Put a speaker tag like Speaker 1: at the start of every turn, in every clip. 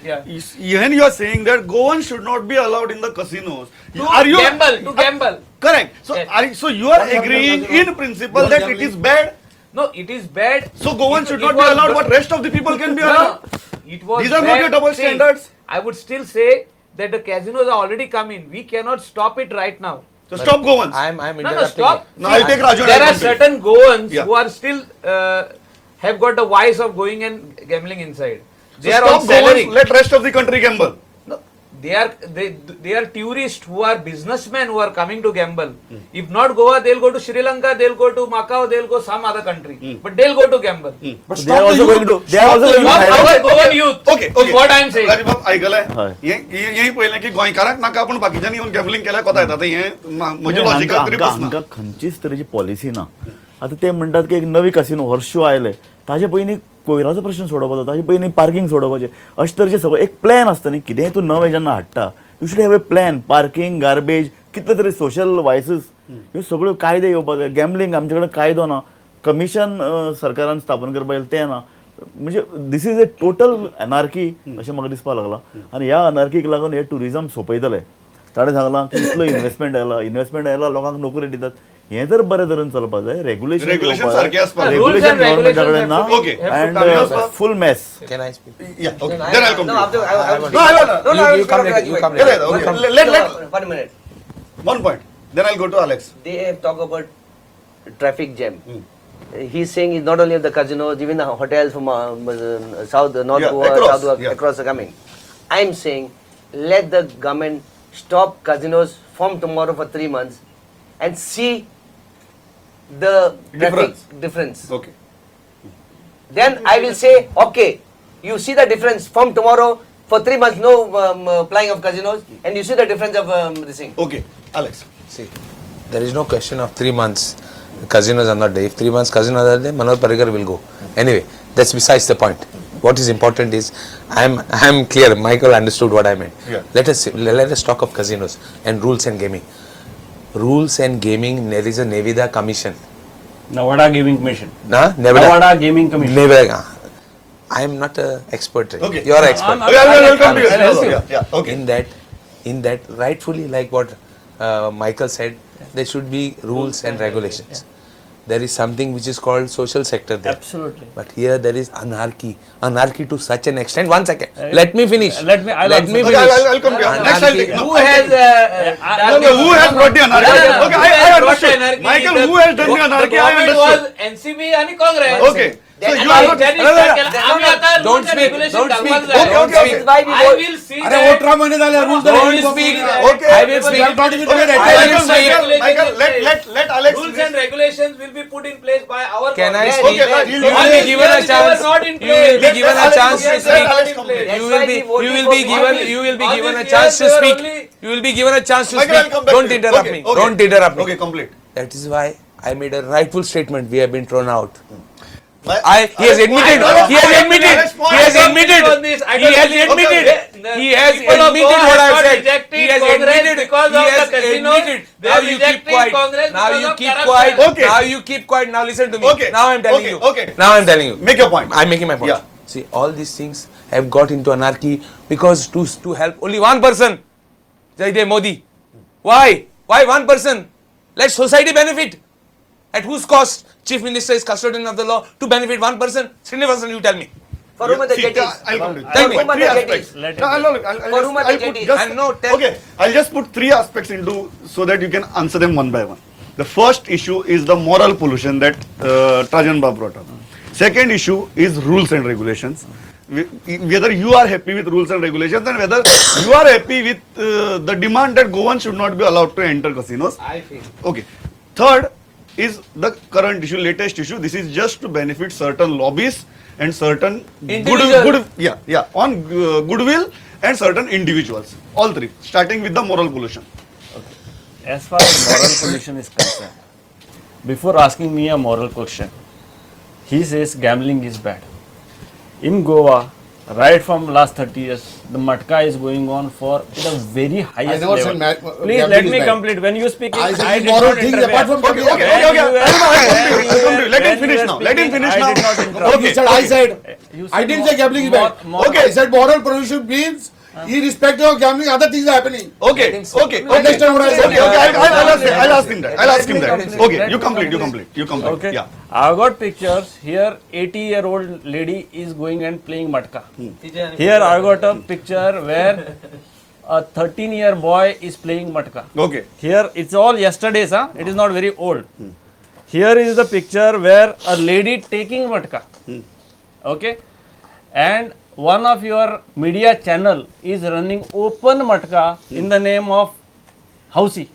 Speaker 1: Yeah.
Speaker 2: Even you are saying that Goan should not be allowed in the casinos.
Speaker 1: To
Speaker 2: Are you
Speaker 1: gamble, to gamble.
Speaker 2: Correct. So
Speaker 1: Yes.
Speaker 2: are so you are
Speaker 3: What happened
Speaker 2: agreeing
Speaker 3: to casino?
Speaker 2: in principle
Speaker 3: What
Speaker 2: that it
Speaker 3: gambling?
Speaker 2: is bad.
Speaker 1: No, it is bad.
Speaker 2: So Goan
Speaker 1: It-
Speaker 2: should
Speaker 1: it
Speaker 2: not be
Speaker 1: was
Speaker 2: allowed, but rest of the people can be
Speaker 1: No,
Speaker 2: allowed.
Speaker 1: it was
Speaker 2: These are not
Speaker 1: bad.
Speaker 2: your double
Speaker 1: See,
Speaker 2: standards.
Speaker 1: I would still say that the casinos are already come in. We cannot stop it right now.
Speaker 2: So stop Goans.
Speaker 4: I'm
Speaker 1: No, no,
Speaker 4: interrupting.
Speaker 1: stop.
Speaker 2: No, I'll take Raju and
Speaker 1: There
Speaker 2: I'll
Speaker 1: are
Speaker 2: come to you.
Speaker 1: certain Goans
Speaker 2: Yeah.
Speaker 1: who are still have got the vice of going and gambling inside. They
Speaker 2: So
Speaker 1: are
Speaker 2: stop
Speaker 1: on salary.
Speaker 2: Goans, let rest of the country gamble.
Speaker 1: No, they are tourists who are businessmen who are coming to gamble. If not Goa, they'll go to Sri Lanka, they'll go to Macau, they'll go some other country. But they'll go to gamble.
Speaker 3: But
Speaker 5: They are also going to they are also going to
Speaker 1: Not
Speaker 5: Thailand.
Speaker 1: our Goan youth.
Speaker 2: Okay
Speaker 1: is what I am saying.
Speaker 2: Raju बाब आयकलें
Speaker 5: हय.
Speaker 2: हें हें पळयलें की गोंयकारांक नाका पूण बाकीच्यांनी येवन गॅम्बलिंग केल्यार कोता येता आतां हें म्हजें लॉजिकाक तरी
Speaker 5: हांकां
Speaker 2: बसना.
Speaker 5: हांकां खंयचीच तरेची पॉलिसी ना. आतां ते म्हणटात की एक नवी कासिनो हॉर्स शो आयले, ताजे पयलीं कोयराचो प्रश्न सोडोवपाचो, ताजे पयलीं पार्किंग सोडोवपाचें, अशे तरेचें सगळें एक प्लॅन आसता न्ही. कितेंय तूं नवें जेन्ना हाडटा, you should have a plan. Parking, garbage, कितले तरी सोशल वायसीस, ह्यो सगळ्यो कायदे येवपाक जाय. गॅमलिंग आमचे कडेन कायदो ना, कमिशन सरकारान स्थापन करपाक जाय तें ना. म्हणजे this is a total anarchy अशें म्हाका दिसपाक लागलां. आनी ह्या अनार्कीक लागून हे टुरिजम सोंपयतले. ताणें सांगलां की इतलो इन्वेस्टमेंट आयला, इन्वेस्टमेंट आयला, लोकांक नोकरी दितात, हें जर बरें तरेन चलपाक जाय, रेग्युलेशन
Speaker 2: Regulation सारकें आसपाक जाय.
Speaker 1: Rules
Speaker 5: regulation
Speaker 1: and regulations
Speaker 5: गव्हर्मेंटा कडेन ना.
Speaker 1: have to be-
Speaker 2: Okay.
Speaker 1: have to
Speaker 5: and
Speaker 1: come in.
Speaker 5: Full mess.
Speaker 4: Can I speak?
Speaker 2: Yeah, okay. Then I'll come
Speaker 6: No,
Speaker 2: to you.
Speaker 6: after, I will
Speaker 2: No, I will-
Speaker 6: No, no, I will
Speaker 4: You
Speaker 6: speak
Speaker 4: come
Speaker 6: after
Speaker 4: later, you
Speaker 6: Raju
Speaker 4: come
Speaker 6: bhai.
Speaker 4: later.
Speaker 2: Yeah, okay.
Speaker 6: No,
Speaker 2: Let-
Speaker 6: 1 minute.
Speaker 2: One point. Then I'll go to Alex.
Speaker 6: They have talked about traffic jam. He's saying it's not only the casinos, even the hotels from South, North
Speaker 2: Yeah,
Speaker 6: Goa,
Speaker 2: across,
Speaker 6: South Goa,
Speaker 2: yeah.
Speaker 6: across are coming. I'm saying let the government stop casinos from tomorrow for 3 months and see the traffic
Speaker 2: Difference.
Speaker 6: difference.
Speaker 2: Okay.
Speaker 6: Then I will say, okay, you see the difference from tomorrow for 3 months, no plying of casinos, and you see the difference of this thing.
Speaker 2: Okay. Alex.
Speaker 4: See, there is no question of 3 months. Casinos are not there. If 3 months casinos are there, Manohar Parrikar will go. Anyway, that's besides the point. What is important is, I am clear. Michael understood what I meant.
Speaker 2: Yeah.
Speaker 4: Let us talk of casinos and rules and gaming. Rules and gaming. There is a Nevada Commission.
Speaker 7: Nevada Gaming Commission.
Speaker 4: Na? Nevada.
Speaker 7: Nevada Gaming Commission.
Speaker 4: Nevada. I am not an expert.
Speaker 2: Okay.
Speaker 4: You are an expert.
Speaker 2: Okay, I will come to you.
Speaker 7: I'll help you.
Speaker 2: Yeah, yeah, okay.
Speaker 4: In that, rightfully, like what Michael said, there should be rules and regulations. There is something which is called social sector there.
Speaker 7: Absolutely.
Speaker 4: But here there is anarchy. Anarchy to such an extent. 1 second. Let me finish.
Speaker 7: Let me- I'll
Speaker 4: Let
Speaker 7: answer.
Speaker 4: me
Speaker 2: Okay,
Speaker 4: finish.
Speaker 2: I'll come to you. Next I'll take. No,
Speaker 1: Who has
Speaker 2: No, no, who has brought the anarchy?
Speaker 1: No, no, no.
Speaker 2: Okay,
Speaker 1: Who
Speaker 2: I
Speaker 1: has brought
Speaker 2: understood.
Speaker 1: the anarchy?
Speaker 2: Michael, who has done the anarchy? I
Speaker 1: government
Speaker 2: understood.
Speaker 1: was NCB and Congress.
Speaker 2: Okay. So
Speaker 6: Then
Speaker 2: you are not.
Speaker 1: त्यांनी
Speaker 2: No, no, no.
Speaker 1: start केलं. आम्ही आता
Speaker 4: Don't
Speaker 1: rules and
Speaker 4: speak.
Speaker 1: regulation
Speaker 4: Don't speak.
Speaker 1: घालपाक जाय.
Speaker 2: Okay, okay, okay.
Speaker 6: That's why we
Speaker 1: I
Speaker 6: vote.
Speaker 1: will see
Speaker 3: अरे
Speaker 1: that
Speaker 3: 18 महिने झाले rules
Speaker 4: Don't speak.
Speaker 2: Okay.
Speaker 4: I will speak.
Speaker 2: Okay,
Speaker 4: I
Speaker 2: Michael,
Speaker 4: will speak.
Speaker 2: Michael, Michael, let Alex.
Speaker 1: Rules and regulations will be put in place by our
Speaker 4: Can I
Speaker 1: Congress.
Speaker 4: speak?
Speaker 2: Okay, let-
Speaker 4: You will be given a
Speaker 1: They were
Speaker 4: chance.
Speaker 1: not in
Speaker 4: You will be
Speaker 1: place.
Speaker 4: given a
Speaker 2: Let
Speaker 4: chance to
Speaker 2: Alex
Speaker 4: speak.
Speaker 2: Alex complete.
Speaker 6: That's
Speaker 4: You will
Speaker 6: why
Speaker 4: be
Speaker 6: we voted
Speaker 4: you will
Speaker 6: for
Speaker 4: be given
Speaker 6: BJP.
Speaker 4: you will be
Speaker 1: All
Speaker 4: given a
Speaker 1: these
Speaker 4: chance to
Speaker 1: years they were
Speaker 4: speak.
Speaker 1: only-
Speaker 4: You will be given a chance to
Speaker 2: Michael, I'll
Speaker 4: speak.
Speaker 2: come back
Speaker 4: Don't
Speaker 2: to you.
Speaker 4: interrupt
Speaker 2: Okay,
Speaker 4: me.
Speaker 2: okay.
Speaker 4: Don't interrupt me.
Speaker 2: Okay, complete.
Speaker 4: That is why I made a rightful statement. We have been thrown out.
Speaker 2: My-
Speaker 4: He has admitted. He has admitted. He has admitted.
Speaker 1: On this, I
Speaker 4: He
Speaker 1: don't
Speaker 4: has
Speaker 1: believe-
Speaker 4: admitted.
Speaker 1: Okay.
Speaker 4: He has
Speaker 1: People of
Speaker 4: admitted
Speaker 1: Goa
Speaker 4: what
Speaker 1: have
Speaker 4: I
Speaker 1: not
Speaker 4: said.
Speaker 1: rejected
Speaker 4: He has
Speaker 1: Congress
Speaker 4: admitted.
Speaker 1: because
Speaker 4: He
Speaker 1: of the
Speaker 4: has
Speaker 1: casinos.
Speaker 4: admitted.
Speaker 1: They
Speaker 4: Now
Speaker 1: are
Speaker 4: you keep
Speaker 1: rejecting
Speaker 4: quiet.
Speaker 1: Congress
Speaker 4: Now
Speaker 1: because
Speaker 4: you
Speaker 1: of
Speaker 4: keep
Speaker 1: corruption.
Speaker 4: quiet.
Speaker 2: Okay.
Speaker 4: Now you keep quiet. Now listen to me.
Speaker 2: Okay.
Speaker 4: Now I'm telling
Speaker 2: Okay,
Speaker 4: you.
Speaker 2: okay.
Speaker 4: Now I'm telling you.
Speaker 2: Make your point.
Speaker 4: I'm making my point.
Speaker 2: Yeah.
Speaker 4: See, all these things have got into anarchy because to help only one person, Jaidev Modi. Why? Why one person? Let society benefit. At whose cost? Chief Minister is custodian of the law to benefit one person. Srinivasan, you tell me.
Speaker 6: For whom are the
Speaker 2: See,
Speaker 6: jetties?
Speaker 2: I'll come to you.
Speaker 4: Tell me.
Speaker 6: For whom are
Speaker 2: Three
Speaker 6: the
Speaker 2: aspects.
Speaker 6: jetties?
Speaker 7: Let
Speaker 2: No,
Speaker 7: him-
Speaker 2: I'll
Speaker 6: For whom are the
Speaker 2: I'll put
Speaker 6: jetties?
Speaker 2: just,
Speaker 4: And no, tell-
Speaker 2: okay, I'll just put three aspects into so that you can answer them one by one. The first issue is the moral pollution that Trajan Bab brought up. Second issue is rules and regulations. Whether you are happy with rules and regulations and whether you are happy with the demand that Goan should not be allowed to enter casinos.
Speaker 1: I feel.
Speaker 2: Okay. Third is the current issue, latest issue. This is just to benefit certain lobbies and certain
Speaker 4: Individual.
Speaker 2: good, yeah, yeah, on goodwill and certain individuals. All three, starting with the moral pollution.
Speaker 7: As far as moral pollution is concerned, before asking me a moral question, he says gambling is bad. In Goa, Right from last 30 years, the matka is going on for the very highest
Speaker 3: I never
Speaker 7: level.
Speaker 3: said
Speaker 7: Please
Speaker 3: gambling
Speaker 7: let
Speaker 3: is
Speaker 7: me
Speaker 3: bad.
Speaker 7: complete. When you speak,
Speaker 3: I said
Speaker 7: I did
Speaker 3: moral
Speaker 7: not
Speaker 3: things
Speaker 7: interfere.
Speaker 3: apart from
Speaker 2: Okay,
Speaker 3: gambling.
Speaker 2: okay, okay, okay. I'll come to you. Let him finish now. Let him finish
Speaker 7: I
Speaker 2: now.
Speaker 7: did not interrupt.
Speaker 2: Okay.
Speaker 3: You said, I said.
Speaker 7: You
Speaker 3: I
Speaker 7: said
Speaker 3: didn't say gambling is bad.
Speaker 2: Okay.
Speaker 3: I said moral pollution means irrespective of gambling, other things are happening.
Speaker 2: Okay, okay, okay.
Speaker 3: Understand what I said?
Speaker 2: Okay, okay. I'll ask him that. I'll ask him that. Okay, you complete, you complete, you complete.
Speaker 7: Okay.
Speaker 2: Yeah.
Speaker 7: I've got pictures here. 80-year-old lady is going and playing matka. Here I got a picture where a 13-year boy is playing matka.
Speaker 2: Okay.
Speaker 7: Here it's all yesterday's, huh? It is not very old. Here is the picture where a lady taking matka. Okay. And one of your media channel is running open matka in the name of Housie.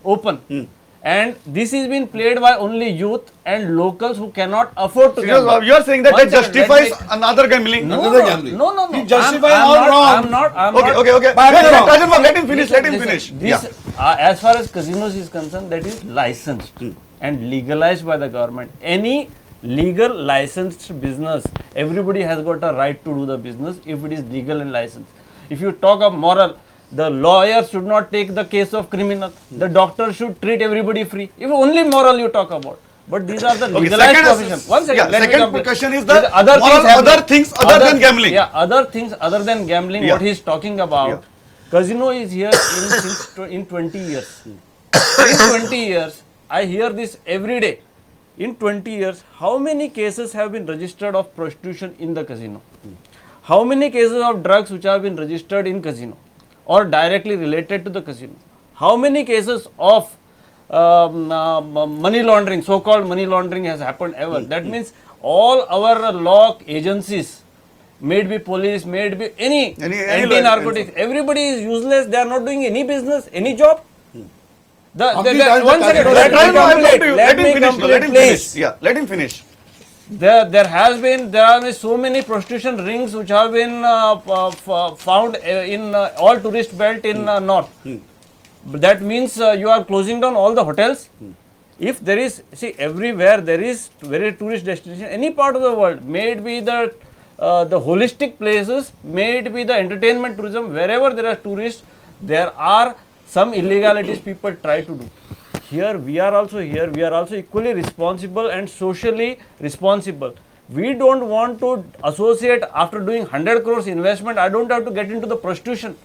Speaker 7: Open. And this is being played by only youth and locals who cannot afford to gamble.
Speaker 2: You are saying that
Speaker 7: One
Speaker 2: that
Speaker 7: second, let me-
Speaker 2: justifies another gambling.
Speaker 7: No,
Speaker 3: Another
Speaker 7: no,
Speaker 3: gambling.
Speaker 7: No, no, no.
Speaker 3: He justify
Speaker 7: I'm
Speaker 3: all
Speaker 7: not,
Speaker 3: wrong.
Speaker 7: I'm not. I'm
Speaker 2: Okay,
Speaker 7: not.
Speaker 2: okay, okay.
Speaker 3: But I'm
Speaker 2: Wait, wait,
Speaker 3: wrong.
Speaker 2: Rajan Bab, let him finish. Let him
Speaker 7: Listen,
Speaker 2: finish.
Speaker 7: This,
Speaker 2: Yeah.
Speaker 7: as far as casinos is concerned, that is licensed and legalized by the government. Any legal licensed business, everybody has got a right to do the business if it is legal and licensed. If you talk of moral, the lawyer should not take the case of criminal. The doctor should treat everybody free. If only moral you talk about. But these are the
Speaker 2: Okay,
Speaker 7: legalized
Speaker 2: second-
Speaker 7: profession. One second.
Speaker 2: yeah,
Speaker 7: let me
Speaker 2: second
Speaker 7: complete.
Speaker 2: question is the
Speaker 7: These other
Speaker 2: moral,
Speaker 7: things happening.
Speaker 2: other things other than gambling.
Speaker 7: Yeah, other things other than gambling.
Speaker 2: Yeah.
Speaker 7: What he is talking about.
Speaker 2: Yeah.
Speaker 7: Casino is here in 20 years. In 20 years, I hear this every day. In 20 years, how many cases have been registered of prostitution in the casino? How many cases of drugs which have been registered in casino or directly related to the casino? How many cases of money laundering, so-called money laundering has happened ever? That means all our law agencies, may it be police, may it be any
Speaker 2: Any
Speaker 7: anti-narcotics, everybody is useless. They are not doing any business, any job.
Speaker 3: Complete answer,
Speaker 7: One second.
Speaker 3: Let
Speaker 7: Let me
Speaker 2: I'll come
Speaker 7: complete.
Speaker 2: to you.
Speaker 7: Let
Speaker 2: Let him
Speaker 7: me
Speaker 2: finish.
Speaker 7: complete,
Speaker 2: Let him
Speaker 7: please.
Speaker 2: finish. Yeah, let him finish.
Speaker 7: There have been so many prostitution rings which have been found in all tourist belt in north. But that means you are closing down all the hotels. If there is, see, everywhere there is very tourist destination, any part of the world, may it be the holistic places, may it be the entertainment tourism, wherever there are tourists, there are some illegalities people try to do. Here we are also here, we are also equally responsible and socially responsible. We don't want to associate after doing 100 crores investment, I don't have to get into the prostitution.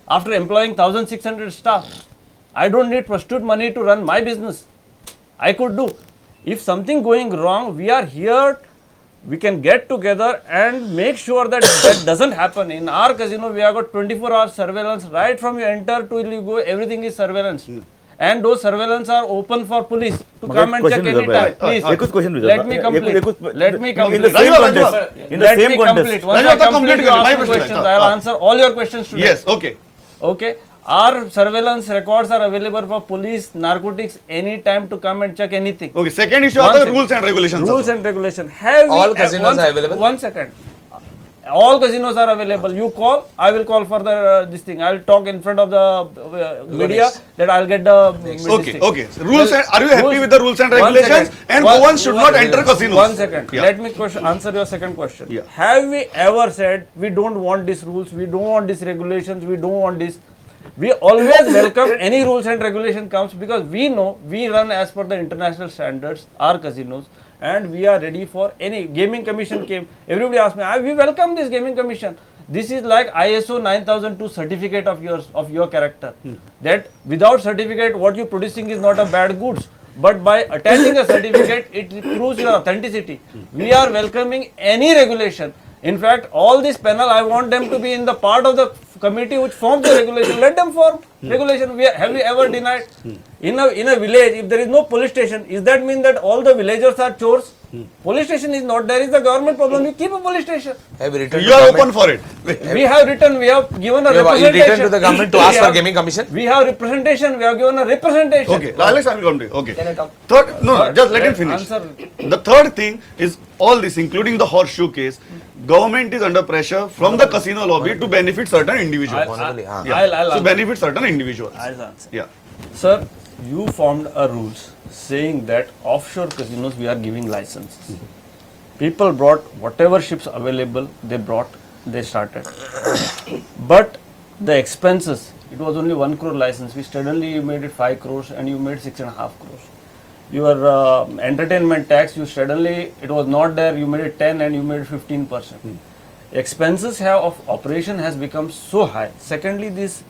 Speaker 7: After employing 1,600 staff, I don't need prostitute money to run my business. I could do. If something going wrong, we are here, we can get together and make sure that that doesn't happen. In our casino, we have got 24-hour surveillance right from you enter till you go, everything is surveillance. And those surveillance are open for police to
Speaker 5: mug
Speaker 7: come
Speaker 5: एक
Speaker 7: and check
Speaker 5: question
Speaker 7: any
Speaker 5: विचारता
Speaker 7: time. Please.
Speaker 5: एकूच question विचारता.
Speaker 7: Let me complete. Let me
Speaker 5: In the
Speaker 7: complete.
Speaker 5: same
Speaker 2: Rajwa,
Speaker 5: context. In the
Speaker 7: Let
Speaker 5: same
Speaker 7: me
Speaker 5: context.
Speaker 7: complete. Once
Speaker 2: Rajwa,
Speaker 7: I complete,
Speaker 2: complete
Speaker 7: you
Speaker 2: करो.
Speaker 7: ask
Speaker 2: My
Speaker 7: me
Speaker 2: question.
Speaker 7: questions. I'll answer all your questions today.
Speaker 2: Yes, okay.
Speaker 7: Okay. Our surveillance records are available for police, narcotics, any time to come and check anything.
Speaker 2: Okay, second issue
Speaker 7: One
Speaker 2: are the
Speaker 7: second.
Speaker 2: rules and regulations.
Speaker 7: Rules and regulation. Have
Speaker 4: All
Speaker 7: we,
Speaker 4: casinos are available?
Speaker 7: One second. All casinos are available. You call, I will call for the this thing. I will talk in front of the media that I will get the this
Speaker 2: Okay,
Speaker 7: thing.
Speaker 2: okay. So rules and, are you happy
Speaker 7: Rules-
Speaker 2: with the rules and
Speaker 7: One
Speaker 2: regulations?
Speaker 7: second.
Speaker 2: And Goans should not enter casinos.
Speaker 7: One second.
Speaker 2: Yeah.
Speaker 7: Let me answer your second question.
Speaker 2: Yeah.
Speaker 7: Have we ever said we don't want these rules, we don't want these regulations, we don't want this? We always welcome any rules and regulation comes because we know we run as per the international standards, our casinos, and we are ready for any. Gaming Commission came. Everybody asked me, we welcome this Gaming Commission. This is like ISO 9002 certificate of yours, of your character. That without certificate, what you're producing is not a bad goods. But by attaching a certificate, it proves your authenticity. We are welcoming any regulation. In fact, all this panel, I want them to be in the part of the committee which forms the regulation. Let them form regulation. Have we ever denied? In a village, if there is no police station, is that mean that all the villagers are chores? Police station is not there. Is the government problem. You keep a police station.
Speaker 4: Have you written
Speaker 2: You
Speaker 4: to
Speaker 2: are
Speaker 4: government?
Speaker 2: open for it.
Speaker 7: We have written, we have given a
Speaker 4: You have
Speaker 7: representation.
Speaker 4: written to the government to ask for gaming commission?
Speaker 7: We have representation. We have given a representation.
Speaker 2: Okay, Alex, I will come to you. Okay.
Speaker 6: Can I come?
Speaker 2: Third, no, just let him finish.
Speaker 7: Answer.
Speaker 2: The third thing is all this, including the horseshoe case, government is under pressure from the casino lobby to benefit certain individuals.
Speaker 4: Monopoly, haan.
Speaker 2: Yeah.
Speaker 7: I'll
Speaker 2: So
Speaker 7: answer.
Speaker 2: benefit certain individuals.
Speaker 7: I'll answer.
Speaker 2: Yeah.
Speaker 7: Sir, you formed a rules saying that offshore casinos we are giving licenses. People brought whatever ships available, they brought. they started. But the expenses, it was only 1 crore license. We suddenly made it 5 crores and you made 6.5 crores. Your entertainment tax, you suddenly, it was not there, you made it 10 and you made 15%. Expenses of operation has become so high. Secondly, this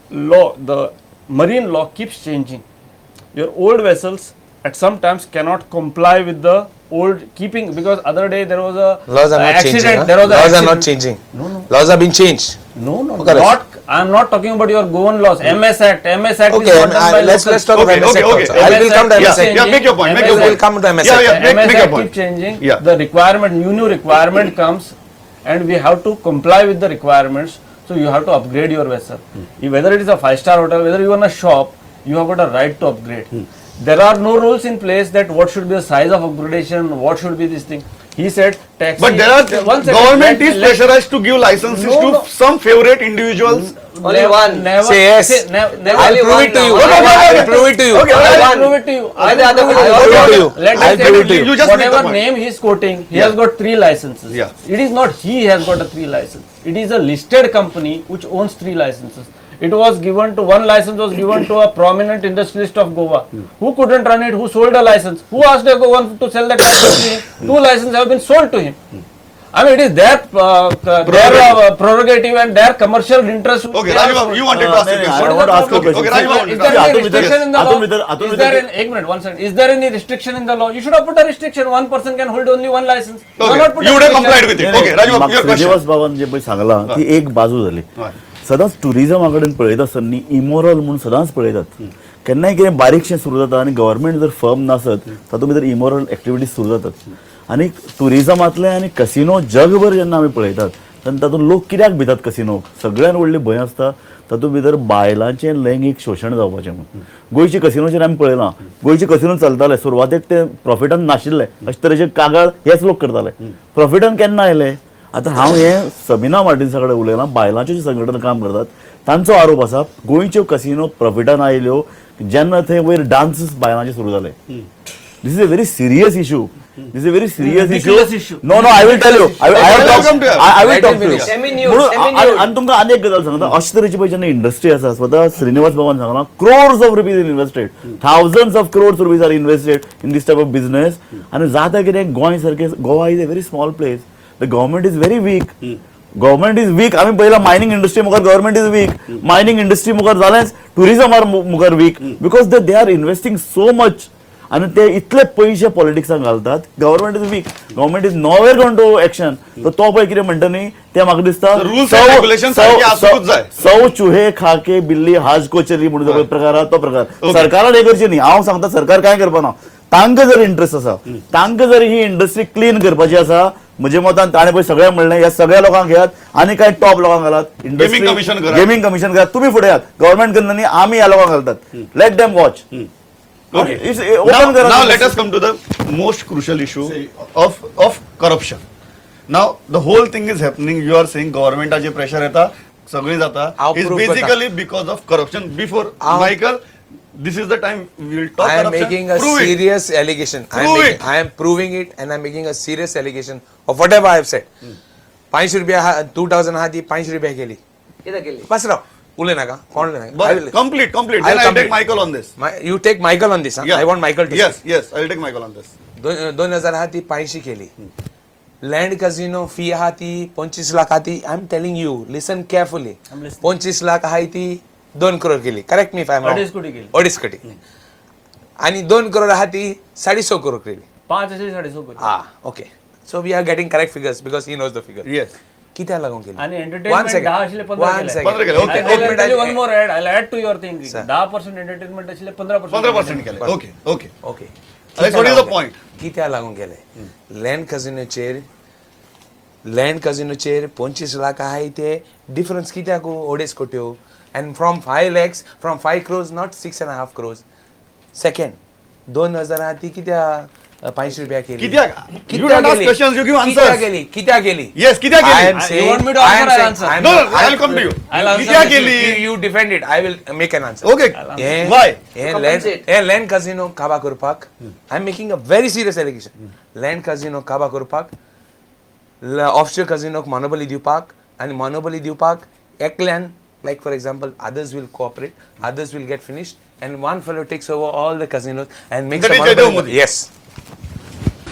Speaker 7: law, the marine law keeps changing. Your old vessels at some times cannot comply with the old keeping, because other day there was a
Speaker 4: Laws are not
Speaker 7: accident.
Speaker 4: changing. Huh?
Speaker 7: There was a
Speaker 4: Laws are
Speaker 7: accident.
Speaker 4: not changing.
Speaker 7: No.
Speaker 4: Laws have been changed.
Speaker 7: No,
Speaker 4: Okay,
Speaker 7: not. I am not talking about your Goan laws. MS Act. MS Act
Speaker 4: Okay,
Speaker 7: is not done by
Speaker 4: let's
Speaker 7: locals.
Speaker 4: talk about
Speaker 2: Okay,
Speaker 4: MS
Speaker 2: okay,
Speaker 4: Act
Speaker 2: okay.
Speaker 4: also. I will come to MS Act.
Speaker 2: Yeah, make your point. Make your
Speaker 4: We
Speaker 2: point.
Speaker 4: will come to MS
Speaker 2: Yeah,
Speaker 4: Act.
Speaker 2: yeah,
Speaker 7: MS
Speaker 2: make your
Speaker 7: Act
Speaker 2: point.
Speaker 7: keep changing.
Speaker 2: Yeah.
Speaker 7: The requirement, new requirement comes, and we have to comply with the requirements. So you have to upgrade your vessel. Whether it is a 5-star hotel, whether you own a shop, you have got a right to upgrade. There are no rules in place that what should be the size of upgradation, what should be this thing. He said taxi.
Speaker 2: But there are
Speaker 7: One second,
Speaker 2: government is pressurized to give licenses to some favorite individuals.
Speaker 6: Only one.
Speaker 7: Never,
Speaker 4: Say yes.
Speaker 7: Never.
Speaker 4: I'll prove it to you.
Speaker 2: Okay, okay,
Speaker 4: I'll prove it to you.
Speaker 2: Okay,
Speaker 7: I'll prove it to you.
Speaker 6: Only the other
Speaker 4: I'll prove it to you.
Speaker 7: Let
Speaker 4: I'll
Speaker 7: me
Speaker 4: prove it to you.
Speaker 2: You just make the
Speaker 7: whatever
Speaker 2: point.
Speaker 7: name he is quoting, he
Speaker 2: Yeah.
Speaker 7: has got 3 licenses.
Speaker 2: Yeah.
Speaker 7: It is not he has got a 3 license. It is a listed company which owns 3 licenses. It was given to one license was given to a prominent industrialist of Goa who couldn't run it, who sold a license. Who asked a Goan to sell that license to him? 2 licenses have been sold to him. I mean, it is their prerogative and their commercial interest.
Speaker 2: Okay, Rajiv, you wanted to ask a question.
Speaker 5: I want to ask a question.
Speaker 2: Okay, Rajiv,
Speaker 7: Is there any restriction in the law?
Speaker 5: Atul
Speaker 7: Is there any, one second. Is there any restriction in the law? You should have put a restriction. One person can hold only one license. You
Speaker 2: Okay,
Speaker 7: have not put
Speaker 2: you
Speaker 7: a
Speaker 2: would have
Speaker 7: restriction.
Speaker 2: complied with it. Okay, Rajiv, your question.
Speaker 5: Srinivas बाबान जे पळय सांगलां ती एक बाजू जाली. सदांच टुरिजमा कडेन पळयता आसतना न्ही इमोरल म्हूण सदांच पळयतात. केन्नाय कितें बारीकशें सुरू जाता आनी गव्हर्मेंट जर फर्म नासत तातूंत भितर इमोरल एक्टिविटीज सुरू जातात. आनी टुरिजमांतलें आनी कसिनो जगभर जेन्ना आमी पळयतात तेन्ना तातूंत लोक कित्याक भितात कसिनोक? सगळ्यान व्हडली भंय आसता तातूंत भितर बायलांचें लैंगीक शोशण जावपाचें म्हूण. गोंयचे कसिनोचेर आमी पळयलां, गोंयचे कसिनो चलताले सुरवातेक ते प्रॉफिटान नाशिल्ले, अशे तरेचे कागाळ हेच लोक करताले. प्रॉफिटान केन्ना आयले? आतां हांव हें सबिना मार्टिन्सा कडेन उलयलां, बायलांच्यो जे संघटना काम करतात तांचो आरोप आसा गोंयच्यो कसिनो प्रॉफिटान आयल्यो जेन्ना थंय वयर डान्सीस बायलांचे सुरू जाले. This is a very serious issue. This is a very serious issue. No, I will tell you. I will talk to you. म्हणून आनी तुमकां आनी एक गजाल सांगता, अशे तरेची पळय जेन्ना इंडस्ट्री आसा, स्वता श्रीनिवास बाबान सांगलां crores of rupees invested, thousands of crores rupees are invested in this type of business. आनी जाता कितें, गोंय सारकें, Goa is a very small place, the government is very weak. Government is weak. आमी पळयलां मायनिंग इंडस्ट्री मुखार government is weak, mining industry मुखार जालेंच, टुरिजमार मुखार weak, because they are investing so much आनी ते इतले पयशे पॉलिटिक्साक घालतात. Government is weak, government is nowhere gone to action. तर तो पळय कितें म्हणटा न्ही तें म्हाका दिसता सौ चुहे खाके बिल्ली हाज को चली म्हणून जो प्रकार आहा तो प्रकार सरकारान हें करचें न्ही. हांव सांगता सरकार कांय करपाना. तांकां जर इंट्रस्ट आसा, तांकां जर ही इंडस्ट्री क्लीन करपाची आसा, म्हज्या मतान ताणें पळय सगळें म्हणलें, ह्या सगळ्या लोकांक घेयात आनी कांय टॉप लोकांक घालात, गेमींग कमिशन करात, तुमी फुडें यात, गव्हर्मेंट करना न्ही, आमी ह्या लोकांक घालतात, let them watch.
Speaker 2: Okay. Now let us come to the most crucial issue of corruption. Now the whole thing is happening. You are saying government pressure येता, सगळी जाता, is basically because of corruption. Before Michael, this is the time we will talk.
Speaker 4: I am making a serious allegation. I am proving it and I am making a serious allegation of whatever I have said. 500 रुपया 2000 आहा ती 500 रुपया केली.
Speaker 6: कितें केली?
Speaker 4: बस राव, उलय नाका, कोण उलय नाका.
Speaker 2: Complete, complete. Then I'll take Michael on this.
Speaker 4: You take Michael on this. I want Michael to.
Speaker 2: Yes, yes, I'll take Michael on this.
Speaker 4: 2000 आहा ती 500 केली. लँड कझिनो फी आहा ती 25 लाख आहा ती. I am telling you, listen carefully. 25 lakh आहा ती 2 करोड केली. Correct me if I am wrong.
Speaker 7: 2.5 कोटी केली.
Speaker 4: 2.5 कोटी. आणि 2 करोड आहा ती 150 करोड केली.
Speaker 7: 5 अशे 150 कोटी.
Speaker 4: हा, okay. So we are getting correct figures because he knows the figure.
Speaker 2: Yes.
Speaker 4: कित्याक लागून केली?
Speaker 7: आणि एंटरटेनमेंट 10 आशिल्ले 15
Speaker 2: केले. Okay.
Speaker 7: One more add, I add to your thing. 10% entertainment आशिल्ले 15%.
Speaker 2: 15% केले. Okay, okay.
Speaker 4: Okay.
Speaker 2: What is the point?
Speaker 4: कित्याक लागून केले? लँड कझिनोचेर, लँड कझिनोचेर 25 लाख आहाय ते डिफरन्स कित्याक 2.5 कोट्यो? And from 5 lakhs, from 5 crores, not 6.5 crores. Second, 2000 आहा ती कित्याक 500 रुपया केली?
Speaker 2: कित्याक? You don't ask questions, you give answers.
Speaker 4: केली? कित्याक केली?
Speaker 2: Yes, कित्याक केली?
Speaker 4: I am saying,
Speaker 7: you want me to answer? I'll answer.
Speaker 2: No, no, I'll come to you. कित्याक केली?
Speaker 4: You defend it. I will make an answer.
Speaker 2: Okay. Why?
Speaker 4: हे land casino काबा करपाक, I am making a very serious allegation. Land casino काबा करपाक offshore कजिनोक monopoly दिवपाक आनी monopoly दिवपाक एकल्यान, like for example, others will cooperate, others will get finished, and one fellow takes over all the casinos and makes
Speaker 2: That
Speaker 4: a
Speaker 2: is Jaydev
Speaker 4: monopoly.
Speaker 2: Modi.
Speaker 4: Yes.